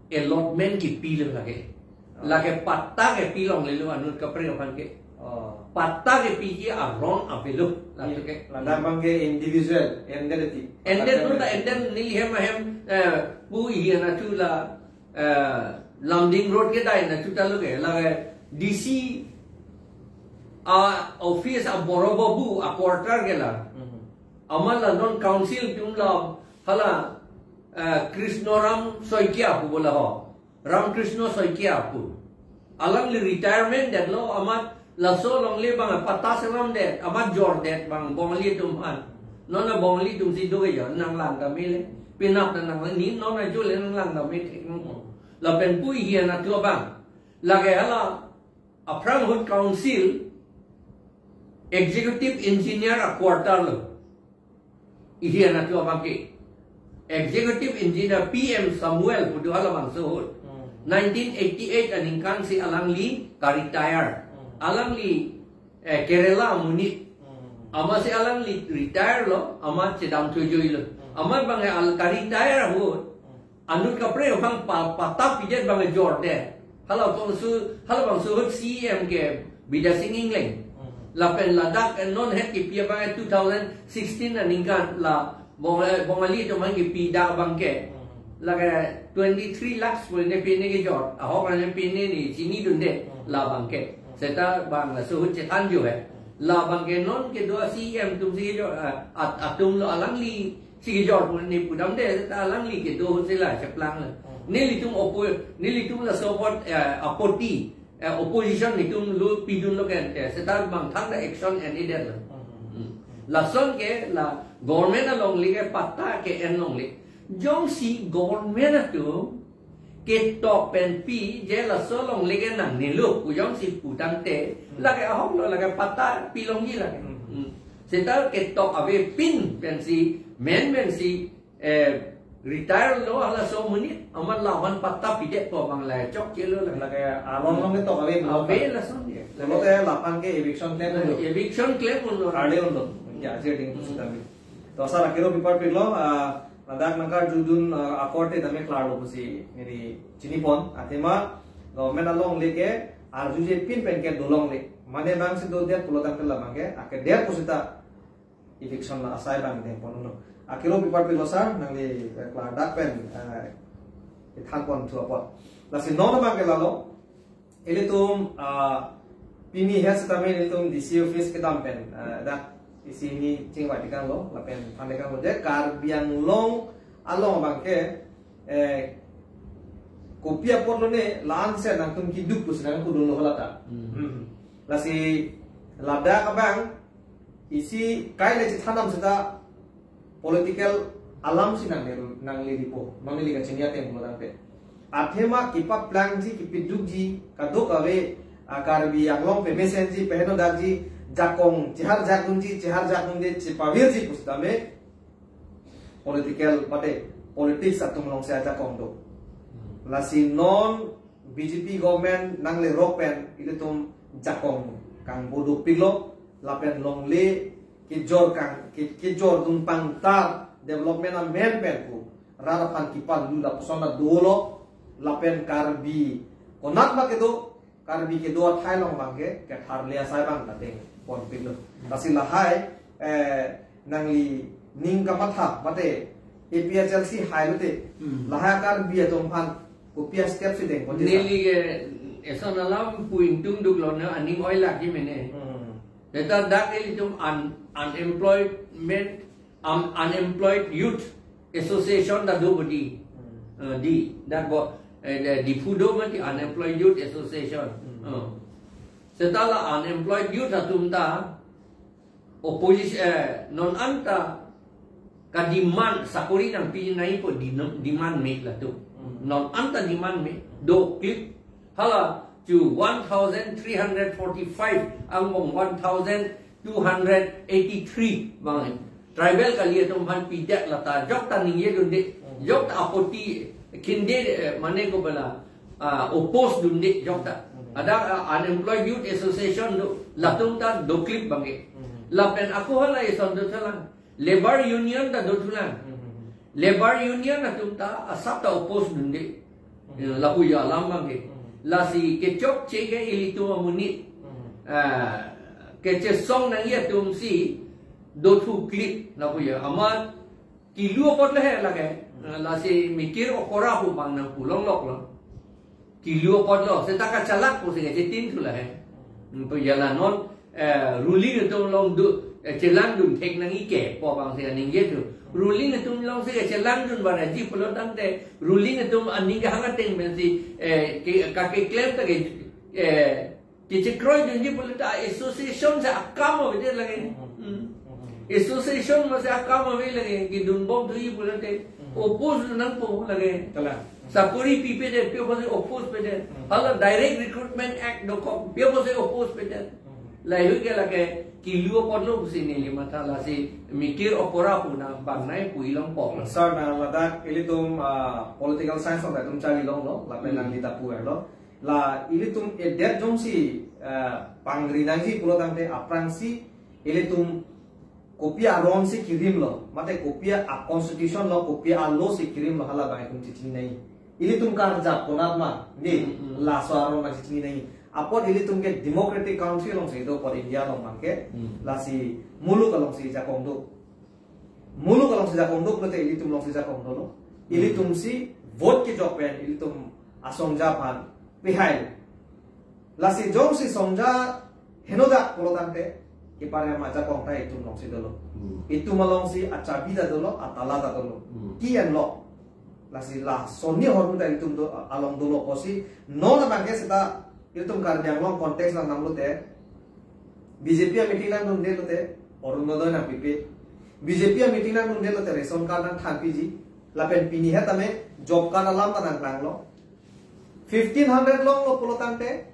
allotment kepilo lake. Oh. Lake patta kepilonglelo anut kaprek aphan ke. Oh. Patta kepiji aron avelo, latum ke. Iya. Ladak abang ke individual, ended ti. Ended patta non ta ke ended neli hem ahem, eh, pu ihi anachu la, eh, Lumding Road kedai anachu ta lo ke, lake D C a-office a-borobo bu a-quarter ke la. Mhm. Amat la non council atum la hala, eh, Krishnaram Saikia pu bola ho. Ram Krishna Saikia pu. Alangli retirement detlo, amat laso alongle abang patta selam det, amat jor det abang Bongali atum an. Non a Bongali atum si do ke jo, nanglang ta mele. Penap ta nanglang, ne non ajo le nanglang ta me thek nung. Lapen pu ihi anachu abang. Lake hala aphrang ahut council executive engineer a-quarter lo. Ihi anachu abang ke. Executive engineer P M Samuel pu do halabangso ahut. Hmm. Nineteen eighty-eight aningkan si alangli ka-retire. Hmm. Alangli, eh, Kerala amonit. Hmm. Amatsi alangli retire lo, amat chedamthu joi lo. Hmm. Amat abang al ka-retire ahut. Hmm. Anut kaprek aphan pa-, patta pidet abang jor det. Halabangso, halabangso ahut C E M ke Bidya Sing Engleng. Mhm. Lapen ladak, eh, non het kepi abang two thousand sixteen aningkan la Bong-, eh, Bongali atum aphan kepi dak abang ke. Mhm. Lake twenty-three lakhs pu ne pine kejor. Ahok ne pine ne chinidunde, mhm, labang ke. Mhm. Seta abang laso ahut chethan jo he. Mhm. Labang ke non kedo C E M atum si jo, eh, at-, atum lo alangli si kejor pu ne pudamde, seta alangli kedo ahut si la cheplang lo. Hmm. Nelitum oppo-, nelitum laso apot, eh, apoti, eh, opposition netum lo pidunlo ke, eh, seta abang thangta action en-edet lo. Hmm. Hmm. Lason ke la government alongle ke patta ke-en longle. Jongsi government atum ketok pen pi je laso alongle ke nangnelo pu jongsi putangte, hmm, lake ahok lo, lake patta pilongji lake. Hmm. Hmm. Seta ketok avepin pensi, men pensi, eh, retire lo halaso amonit, amat la aphan patta pidetpo abang la chokchelo lake. Lake aron along ketok ave. Ave lason ke. Pulote la aphan ke eviction klem un-e. Eviction klem un-e. Arle un-e. Ya, je ding, hmm, sitame. To sar akero paper pilo, ah, ladak nangkarjudun, ah, akorte tame klarlo pusi neli chinipon, athema government alongle ke arjujepin pen ke dolongle. Mane abang si dodet pulo tangte labang ke, akedet pusita eviction la asai abang dengpon un-e. Akero paper pilo sar, nangli, eh, klardak pen, eh, ithanponthu apot. Lasi non abang ke lalo, ilitum, ah, pini he sitame ilitum D C office kedam pen, ah, dak isi hini chingvai tekanglo, lapen than tekanglo je Karbi Anglong along abang ke, eh, kopi apot lone la-an si nangtum keduk pusi nangkudunlo halata. Hmm. Hmm. Lasi ladak abang isi kaile chethandam seta political alam si nang, nanglelepo, nanglele kachini ateng pulo tangte. Athema kepaplangji, kepidukji, kadokave, ah, Karbi Anglong pemesenji, pehenodakji, jakong, cheharjakdunji, cheharjakdunde, chepavirji pusitame, political, mate, politics atum alongsi ajakong do. Lasi non B J P government nanglerok pen ilitum jakong kangbo dopiklo, lapen longle kejor kang ke- kejordun pangtar development amen pen pu rat aphan kipalula puson ta dolo, lapen Karbi konat ma kedo, Karbi kedo athai along abangke ketharle asai abang ta dengponpiklo. Lasi lahai, eh, nangli ning kamatha mate A P H L C hai lote, Hmm. lahai Karbi atum aphan kopi a-step si dengpon jesa. Neli ke eson alam pu ingtungduklo, ne aning oilak ji mene. Hmm. Seta dak ilitum un- unemployment, um, Unemployed Youth Association ta do bodi. Hmm. Eh, di, dak bo, eh, di- Diphu do mati Unemployed Youth Association. Hmm. Eh. Seta la unemployed youth atum ta opposition, eh, non anta ka-demand sakori nangpinai pu di- demand me latum. Hmm. Non anta demand me, doklip. Hala chu one thousand three hundred forty-five angbong one thousand two hundred eighty-three abang tribal kali atum aphan pidet lata jokta ningjedunde, Hmm. jokta apoti khinde, eh, mane ko bala, ah, oppose dunde jokta. Hmm. Ada, ah, Unemployed Youth Association do, latum ta doklip abangke. Hmm. Lapen ako hala eson dothulang. Labour Union ta dothulang. Hmm. Labour Union atum ta asap ta oppose dunde. Hmm. Ya, lapu ya alam abangke. Hmm. Lasi kechokche ke ilitum amonit. Hmm. Ah, kechesong nangji atum si dothuklip lapu ya. Amat kilu apotlo he lake. Hmm. Ah, lasi mikir okora pu abang nangpulongloklo. Kilu apotlo, seta kachalak pusi kachetin thu lahe. Hmm, pu jala non, eh, ruling atum along do, eh, chelangdun thek nangji ke pu abang si aningje thu. Ruling atum along si kachelangdun varaji pulo tangte, ruling atum aning kehang ateng pensi, eh, ke- kakeklem ta ke, eh, kechekroidunji pulo ta association si akam avedet lake. Hmm. Hmm. Association masi akam ave lake, kedunbom thuji pulote, Hmm. oppose nangpo lake. Kalang. Sakori pipedet, pio pusi oppose pedet. Hmm. Hala Direct Recruitment Act dokok, pio pusi oppose pedet. Hmm. Lahai ke lake kilu apotlo pusi neli matha, lasi mikir okora pu na bangnai pu ilongpo. Sir, na ladak ilitum, ah, political science along ilitum charlilonglo, lapen Hmm. nangli ta pulo. La ilitum edet jongsi, eh, pangri nangji pulo tangte aphrangsi ilitum kopi aron si kirimlo, mate kopi a-constitution lo, kopi a-law si kirimlo, hala abang itum chechinine. Ilitum karjap konat ma, di, Hmm, hmm. laso aron abang chechinine. Apot ilitum ke democratic country alongsi do, apot India along abangke, Hmm. lasi muluk alongsi jakong do. Muluk alongsi jakong do pulote ilitum alongsi jakong dolo. Hmm. Ilitum si vote kejok pen ilitum asongja aphan pehai. Lasi jongsi songja henodak pulo tangte, kepare ma jakong ta itum alongsi dolo. Hmm. Itum alongsi achabi ta dolo, atala ta dolo. Hmm. Key and lock. Lasi lason ahormu ta itum do, along dolo pusi, non abangke seta ilitum Karbi Anglong context along nanglote, B J P a-meeting nangdunde lote, Orunodoi nangpipe. B J P a-meeting nangdunde lote, ration card nangthanpiji. Lapen pini hetame job card alam ta nangklanglo. Fifteen hundred longlo pulo tangte,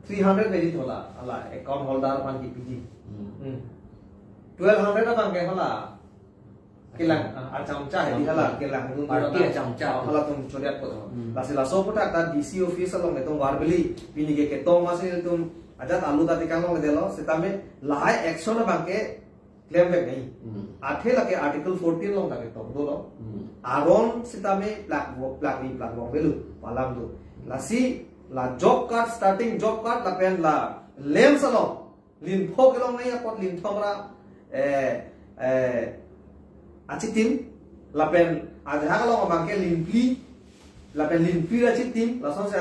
three hundred neli thola, hala account holder aphan kipiji. Hmm. Hmm. Twelve hundred abangke hala kelang, ah, achamcha, hedi hala, kelang dun Party dun achamcha. Ah, halatum choriat po. Hmm. Lasi laso aputhak ta D C office along itum verbally, pini ke ketong masi itum ajat alu ta tekang longledetlo, setame lahai action abangke klem vek nai. Hmm. Athe lake Article fourteen along ta ketong dolo. Hmm. Aron setame plak vo-, plak ni plak vong velu, pu alam do. Lasi la job card, starting job card lapen la LAMPS along linpho kelong nai apot linthom ra, eh, eh, achitim, lapen ajahak along abangke linphli, lapen linphli ra achitim, lason si,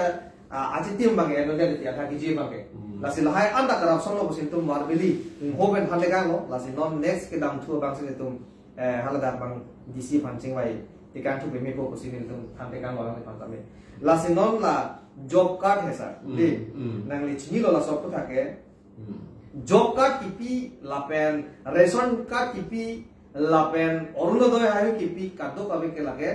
ah, achitim abangke, eno dia dia athak kiji abangke. Hmm. Lasi lahai anta corruption lo pusi itum verbally, Hmm. ho pen thantekanglo, lasi non next kedamthu abang si itum, eh, haladak abang D C aphan chingvai tekangthu peme po pusi itum thantekanglo, alang aphan tame. Lasi non la job card he sir, Hmm. di, Hmm. nangli chinilo laso aputhak ke, Hmm. Job card kipi lapen ration card kipi lapen Orunodoi hai kipi kadokave ke lake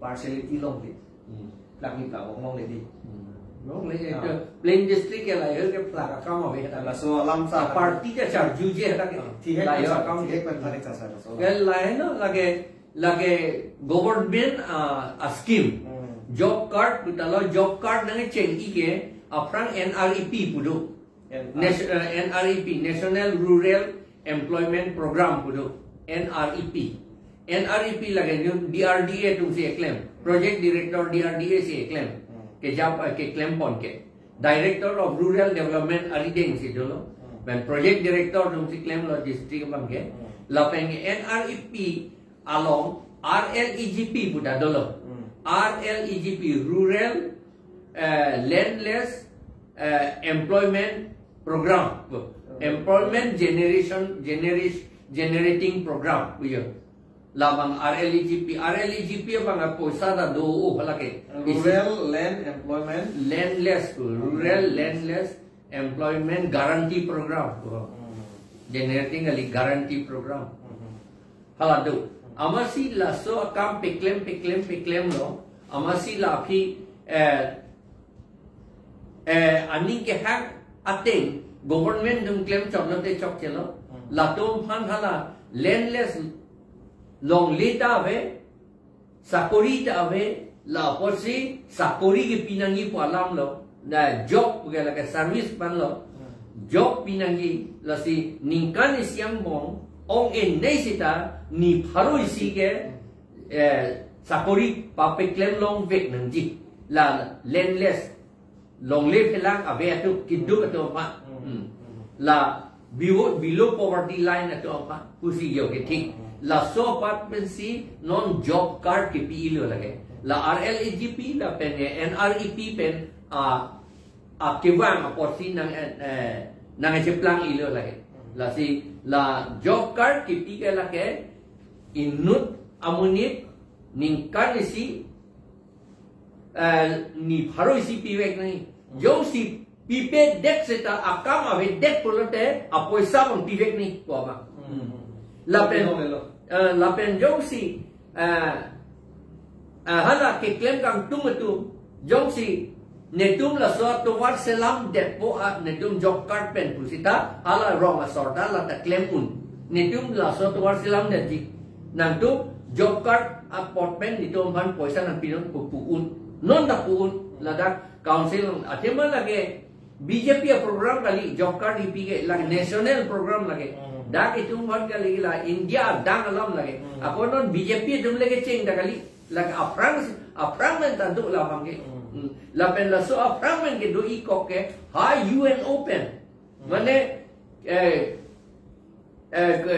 partiality longle. Hmm. Plak ni plak vong longle di. Hmm. Longle, Ah. ke plain district ke lahai ke plak akam ave ta. Laso alam sa. Party ke charjuji ta ke. Ah, thihek Lahai pen sa, akam. thihek pen tarik sa sa laso. Ke lahai no lake, lake government, ah, a-scheme. Hmm. Job card pu ta lo, job card nangcheng-i ke aphrang N R E P pu do. N R E P. Nat-, eh, N R E P, National Rural Employment Program pu do. N R E P. N R E P lake D R D A atumsi keklem. Project Director D R D A si keklem. Hmm. Kejap, eh, keklem pon ke. Director of Rural Development arideng si dolo. Hmm. Lapen Project Director atumsi klemlo district abang ke. Hmm. Lapen N R E P along R L E G P pu ta dolo. Hmm. R L E G P, Rural, eh, Landless, eh, Employment Program. Hmm. Employment Generation, Generis-, Generating Program pu jo. Labang R L E G P, R L E G P abang apoisa ta do, oh, lake. Rural Land Employment. Landless pu, Rural Landless Employment Guarantee Program. Hmm. Generating kali Guarantee Program. Hmm. Hala do. Amatsi laso akam peklem, peklem, peklemlo. Amatsi la aphi, eh, eh, aning kehang ateng government atum klem choklo te chokchelo. Hmm. Latum aphan hala landless longle ta ave, sakori ta ave, la apotsi sakori kepi nangji pu alam lo. Na job ke lake service aphan lo. Hmm. Job pi nangji, lasi ningkan isi angbong, ong-e nei seta, ni pharo isi ke, eh, sakori papeklem longvek nangji. La landless, longle phelang ave atum, kiduk atum aphan. Hmm. Hmm. La below, below poverty line atum aphan pusi jo kethik. Hmm. Laso apot pensi non job card kepi-ilo lake. La R L E G P lapen N R E P pen, ah, ah, kevang apotsi nang, eh, eh, nangcheplang-ilo lake. Hmm. Lasi la job card kepi ke lake inut amonit ningkan isi, eh, ni pharo isi pivek nangji. Jongsi pipedet seta akam avedet pulote apoisa abang pivek nangji pu abang. Hmm. Lapen, Lelo, lelo. Eh, lapen jongsi, eh, eh, hala keklem kangtung atum, jongsi netum laso atovar selamdetpo, ah, netum job card pen pu seta, hala rong asor ta lata klem un. Netum laso atovar selamdetji. Nangtum job card apot pen netum aphan poisa nangpinon pu pu un. Non ta pu un. Ladak council athema lake B J P aprogram kali, job card kepi ke, lake national program lake. Hmm. Dak itum aphan kali la India adang alam lake. Hmm. Ako non B J P atum le kecheng ta kali. Lake aphrang, aphrang men ta do labang ke. Hmm. Hmm. Lapen laso aphrang men kedo-ikok ke, ha U N O pen. Hmm. Mane, eh, eh, ke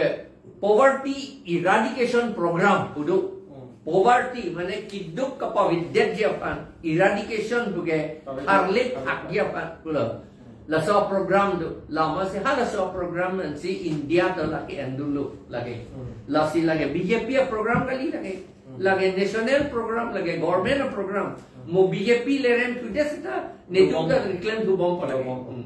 poverty eradication program pu do. Hmm. Poverty, mane kiduk kapavedetji aphan, eradication pu ke, pavedetji, harlip hakji aphan pulo. Hmm. Laso program do, la amatsi ha laso program ansi India ta lake endunlo lake. Hmm. Lasi lake B J P aprogram kali lake. Hmm. Lake national program, lake government aprogram. Hmm. Mo B J P le rem thudet seta, netum ta, dubom, reklem dubom pu lake. Dubom. Hmm.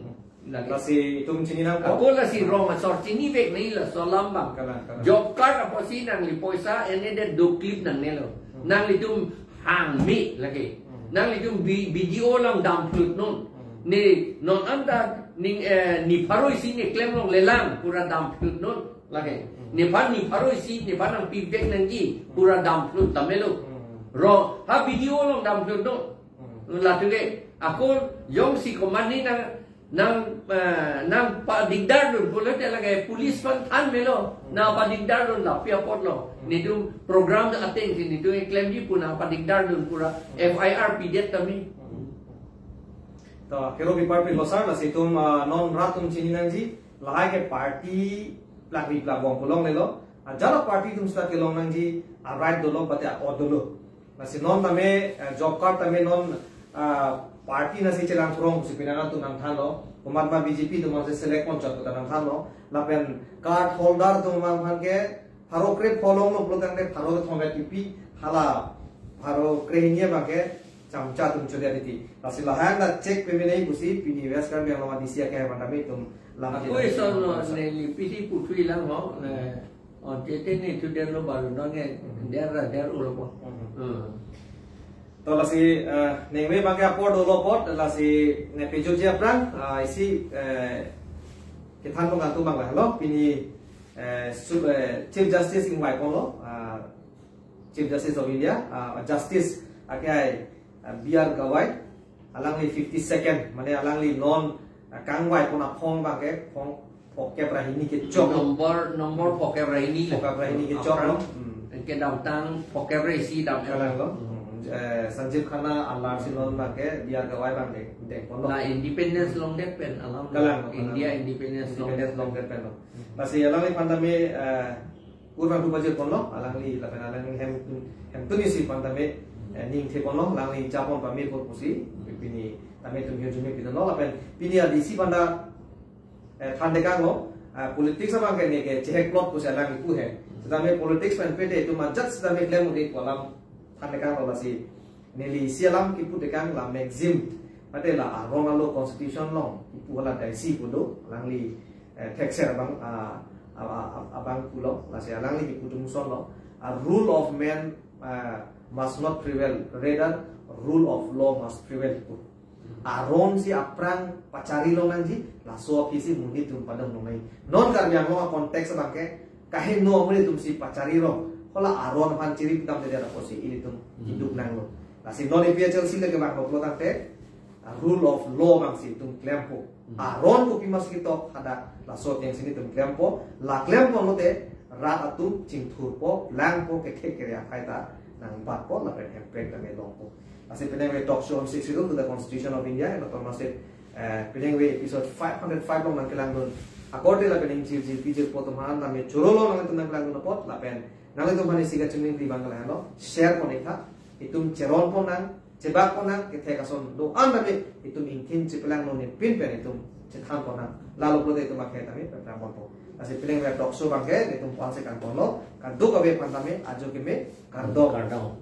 Lake. Lasi itum chini nangkok. Ako lasi rong asor chinivek nangji laso alam abang. Kalang, kalang. Job card apotsi nangli poisa enedet doklip nangnelo. Hmm. Nanglitum hangme lake. Hmm. Nanglitum B-, B D O along damphlut non. Hmm. Ne non anta ning, eh, ni pharo isi ne klem longlelang pura damphlut non lake. Hmm. Nephan ni pharo isi nephan nangpivek nangji pura damphlut tame lo. Hmm. Rong, ha B D O along damphlut non. Hmm. Latum ke, ako jongsi komatne nang, nang, eh, nangpadikdardun pulote lake police aphan than melo, hmm, nangpadikdardun lapi apotlo. Hmm. Netum program ta atengsi netum keklemji pu nangpadikdardun pura, hmm, F I R pidet tame. Hmm. To, kero biparpi lo sar, lasi itum, ah, non rat atum chini nangji, lahai ke party plakri plakbom pu longlelo, ah, jala party atum seta kelong nangji, ah, right dolo, bate, ah, akot dolo. Lasi non tame, eh, job card tame non, ah, party nasi chelang throng pusi penang atum nangthanlo. Komatma B J P atum mangse select ponchot puta nangthanlo. Lapen card holder atum abang aphan ke pharo kre-pho longlo pulo tangte pharo kethom vet kipi, hala pharo krehini abang ke chamcha atum choliya titi. Lasi lahai ta check peme nangji pusi pini West Karbi Anglong D C akehai aphan tame itum lang. Ako chelang ison lo, neli pisi puthui lang ho, ne. Oh, tete ne tu der lo baru nonge, hmm, der ra der ulo po. Hmm. Hmm. To lasi, eh, nengme abang ke apor dolo apot, lasi ne pejutji aphrang, ah, isi, eh, kethan pon kangtung abang lahelo, pini, eh, su-, eh, Chief Justice ingvai ponlo, ah, Chief Justice of India, ah, Justice akehai, B R Gawai, alangli fifty second, mane alangli non, ah, kangvai pon aphong abangke, phong phokep ra hini kechok. Number, number phokep ra hini. Phokep ra hini kechok, aphrang, no? Hmm. Kedamtang phokep ra isi dam. Kalang lo. Hmm. Eh, Sanjeev Khanna alar si non abangke, B R Gawai abangke dengponlo. La Independence longdet pen alam. Kalang lo, kalang. India Independence Independence longdet pen lo. Hmm. Lasi alangliphan tame, eh, kurvangthu pajirponlo, alangli lapen alangli hem, hemtun isi aphan tame, eh, ning theponlo, alangli japon pame apor pusi, pini tame itum hirjume pidunlo, lapen pini adisi aphan ta, eh, than tekanglo, ah, politics abangke neke chehek plot pusi alangli pu he. Setame politics pen pete itum ajat setame klem un-e pu alam than tekanglo, lasi neli isi alam kipu tekang la maxim, mate la aron alo constitution along kipu hala daisi pu do, alangli, eh, thekser abang, ah, ah, ah, ah, abang pulo, lasi alangli kipu atum asonlo, a rule of man, ah, must not prevail, rather rule of law must prevail pu. Aron si aphrang pachari longnangji, laso aphi si monit atum padam longnang. Non Karbi Anglong a context abangke, kaheno amonit atum si pachari rong, hala aron aphan chiri pitam tadi ada posi ilitum Hmm. hiduk nanglo. Lasi non A P H L C lake bang loklo tangte, ah, rule of law abang si itum klempo. Hmm. Aron kopi mas kitok hadak laso ateng si itum klempo, la klempo lote rat atum chingthurpo, langpo, kethek kere aphai ta nangbatpo, lapen hemprek tame longpo. Lasi penang ave talk show on six schedule to the Constitution of India and Autonomous State, eh, penang ave episode five hundred five along nangkelangdun. Akorte lapen ingjir jirpi jirpo atum aphan tame chorolo nangtum nangkelangdun apot, lapen nanglitum aphan isi kachingvai abang ke lahenlo, share pon-ik tha, itum cheron ponnang, chebak ponnang, kethek ason do-an tame itum ingthin chepelanglo, ne pin pen itum chethan ponnang. Lalo pulote itum akhei tame pepram ponpo. Lasi penang ave talk show abangke itum aphan si kangtonlo, kadokave aphan tame ajo keme, kardom. Kardom.